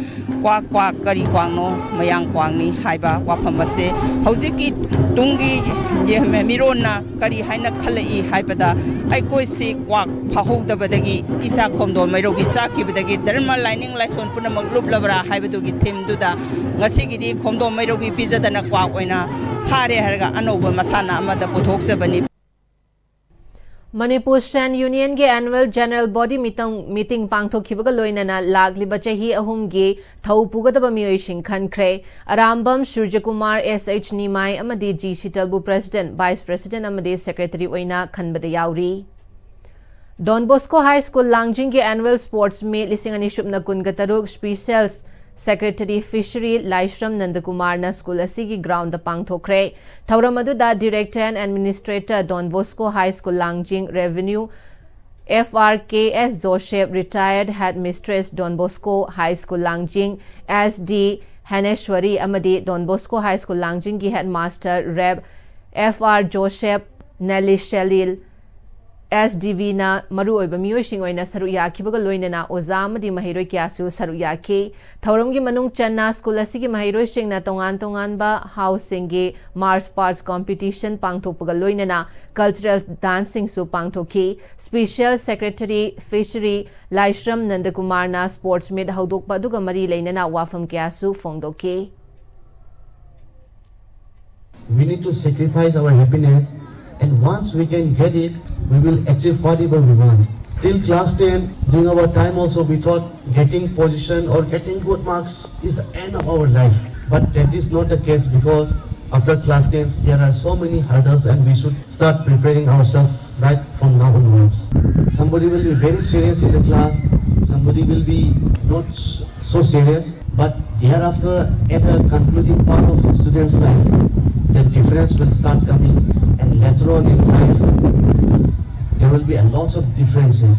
ꯀ꯭ꯋꯥꯛ, ꯀ꯭ꯋꯥꯛ ꯀꯔꯤ ꯀ꯭ꯋꯥꯛꯅꯣ? ꯃꯌꯥꯡ ꯀ꯭ꯋꯥꯛꯅꯤ ꯍꯥꯏꯕ ꯋꯥꯐꯝ ꯑꯁꯦ ꯍꯧꯖꯤꯛꯀꯤ ꯇꯨꯡꯒꯤ ꯃꯤꯔꯣꯟꯅ ꯀꯔꯤ ꯍꯥꯏꯅ ꯈꯜꯂꯛꯏ ꯍꯥꯏꯕꯗ, ꯑꯩꯈꯣꯏꯁꯤ ꯀ꯭ꯋꯥꯛ ꯐꯥꯍꯧꯗꯕꯗꯒꯤ, ꯏꯆꯥ ꯈꯣꯝꯗꯣꯟ ꯃꯩꯔꯧꯕꯤ ꯆꯥꯈꯤꯕꯗꯒꯤ ꯙꯔꯃ ꯂꯥꯏꯅꯤꯡ ꯂꯥꯏꯁꯣꯟ ꯄꯨꯝꯅꯃꯛ ꯂꯨꯞꯂꯕ꯭ꯔꯥ ꯍꯥꯏꯕꯗꯨꯒꯤ theme ꯗꯨꯗ ꯉꯁꯤꯒꯤꯗꯤ ꯈꯣꯝꯗꯣꯟ ꯃꯩꯔꯧꯕꯤ ꯄꯤꯖꯗꯅ ꯀ꯭ꯋꯥꯛ ꯑꯣꯏꯅ ꯐꯥꯔꯦ ꯍꯥꯏꯔꯒ ꯑꯅꯧꯕ ꯃꯁꯥꯟꯅ ꯑꯃꯗ ꯄꯨꯊꯣꯛꯆꯕꯅꯤ꯫ ꯃꯅꯤꯄꯨꯔ ꯁꯦꯟ ꯌꯨꯅꯤꯌꯟꯒꯤ annual general body meeting, meeting ꯄꯥꯡꯊꯣꯛꯈꯤꯕꯒ ꯂꯣꯏꯅꯅ ꯂꯥꯛꯂꯤꯕ ꯆꯍꯤ ꯑꯍꯨꯝꯒꯤ ꯊꯧ ꯄꯨꯒꯗꯕ ꯃꯤꯑꯣꯏꯁꯤꯡ ꯈꯟꯈ꯭ꯔꯦ꯫ ꯑꯔꯥꯝꯕꯝ ꯁꯨꯔꯖꯀꯨꯃꯥꯔ, S H ꯅꯤꯃꯥꯏ ꯑꯃꯗꯤ G ꯁꯤꯇꯜꯕꯨ president, vice president ꯑꯃꯗꯤ secretary ꯑꯣꯏꯅ ꯈꯟꯕꯗ ꯌꯥꯎꯔꯤ꯫ Don Bosco High School ꯂꯥꯡꯖꯤꯡꯒꯤ annual sports meet ꯂꯤꯁꯤꯡ ꯑꯅꯤ ꯁꯨꯞꯅ ꯀꯨꯟꯒ ꯇꯔꯨꯛ special secretary fishery ꯂꯥꯏꯁ꯭ꯔꯝ ꯅꯟꯗꯀꯨꯃꯥꯔꯅ school ꯑꯁꯤꯒꯤ ground ꯗ ꯄꯥꯡꯊꯣꯛꯈ꯭ꯔꯦ꯫ ꯊꯧꯔꯝ ꯑꯗꯨꯗ director and administrator Don Bosco High School ꯂꯥꯡꯖꯤꯡ revenue F R K S Joseph, retired headmistress Don Bosco High School ꯂꯥꯡꯖꯤꯡ S D ꯍꯦꯅꯦꯁ꯭ꯋꯔꯤ ꯑꯃꯗꯤ Don Bosco High School ꯂꯥꯡꯖꯤꯡꯒꯤ headmaster Rev F R Joseph, Nelly Shelil, S D V ꯅ ꯃꯔꯨꯑꯣꯏꯕ ꯃꯤꯑꯣꯏꯁꯤꯡ ꯑꯣꯏꯅ ꯁꯔꯨꯛ ꯌꯥꯈꯤꯕꯒ ꯂꯣꯏꯅꯅ ꯑꯣꯖꯥ ꯑꯃꯗꯤ ꯃꯍꯩꯔꯣꯏ ꯀꯌꯥꯁꯨ ꯁꯔꯨꯛ ꯌꯥꯈꯤ꯫ ꯊꯧꯔꯝꯒꯤ ꯃꯅꯨꯡ ꯆꯟꯅ school ꯑꯁꯤꯒꯤ ꯃꯍꯩꯔꯣꯏꯁꯤꯡꯅ ꯇꯣꯉꯥꯟ ꯇꯣꯉꯥꯟꯕ house ꯁꯤꯡꯒꯤ march past competition ꯄꯥꯡꯊꯣꯛꯄꯒ ꯂꯣꯏꯅꯅ cultural dance ꯁꯤꯡꯁꯨ ꯄꯥꯡꯊꯣꯛꯈꯤ꯫ Special secretary fishery ꯂꯥꯏꯁ꯭ꯔꯝ ꯅꯟꯗꯀꯨꯃꯥꯔꯅ sports meet ꯍꯧꯗꯣꯛꯄ ꯑꯗꯨꯒ ꯃꯔꯤ ꯂꯩꯅꯅ ꯋꯥꯐꯝ ꯀꯌꯥꯁꯨ ꯐꯣꯡꯗꯣꯛꯈꯤ꯫ We need to sacrifice our happiness, and once we can get it, we will achieve whatever we want. Till class ten, during our time also, we thought getting position or getting good marks is the end of our life. But that is not the case, because after class ten, there are so many hurdles, and we should start preparing ourselves right from now onwards. Somebody will be very serious in the class, somebody will be not s- so serious, but thereafter, at the concluding part of a student's life, the difference will start coming, and later on in life, there will be a lot of differences.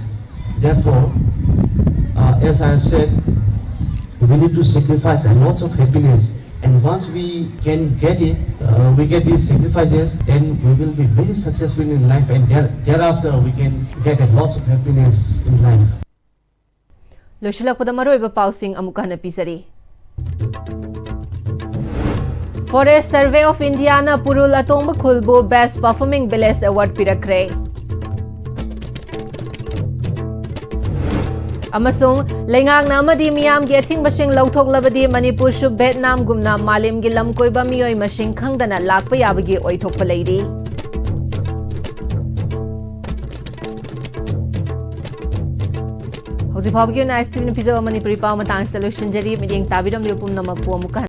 Therefore, uh, as I have said, we need to sacrifice a lot of happiness. And once we can get it, uh, we get these sacrifices, then we will be very successful in life, and there, thereafter we can get a lot of happiness in life. ꯂꯣꯏꯁꯤꯜꯂꯛꯄꯗ ꯃꯔꯨꯑꯣꯏꯕ ꯄꯥꯎꯁꯤꯡ ꯑꯃꯨꯛꯀ ꯍꯟꯅ ꯄꯤꯖꯔꯤ꯫ Forest Survey of Indiaꯅ ꯄꯨꯔꯨꯜ ꯑꯇꯣꯡꯕ ꯈꯨꯜꯕꯨ Best Performing Village Award ꯄꯤꯔꯛꯈ꯭ꯔꯦ꯫ ꯑꯃꯁꯨꯡ ꯂꯩꯉꯥꯛꯅ ꯑꯃꯗꯤ ꯃꯤꯌꯥꯝꯒꯤ ꯑꯊꯤꯡꯕꯁꯤꯡ ꯂꯧꯊꯣꯛꯂꯕꯗꯤ ꯃꯅꯤꯄꯨꯔꯁꯨ ꯚꯦꯠꯅꯥꯝꯒꯨꯝꯅ ꯃꯥꯂꯦꯝꯒꯤ ꯂꯝ ꯀꯣꯏꯕ ꯃꯤꯑꯣꯏ ꯃꯁꯤꯡ ꯈꯪꯗꯅ ꯂꯥꯛꯄ ꯌꯥꯕꯒꯤ ꯑꯣꯏꯊꯣꯛꯄ ꯂꯩꯔꯤ꯫ ꯍꯧꯖꯤꯛ ꯐꯥꯎꯕꯒꯤ ꯑꯣꯏꯅ ꯑꯥꯏ ꯑꯦꯁ ꯇꯤ ꯚꯤꯅ ꯄꯤꯖꯕ ꯃꯅꯤꯄꯨꯔꯤ ꯄꯥꯎ ꯃꯇꯥꯡꯁꯤꯗ ꯂꯣꯏꯁꯤꯟꯖꯔꯤ꯫ ꯃꯤꯠꯌꯦꯡ ꯇꯥꯕꯤꯔꯝꯂꯤꯕ ꯄꯨꯝꯅꯃꯛꯄꯨ ꯑꯃꯨꯛꯀ ꯍꯟꯅ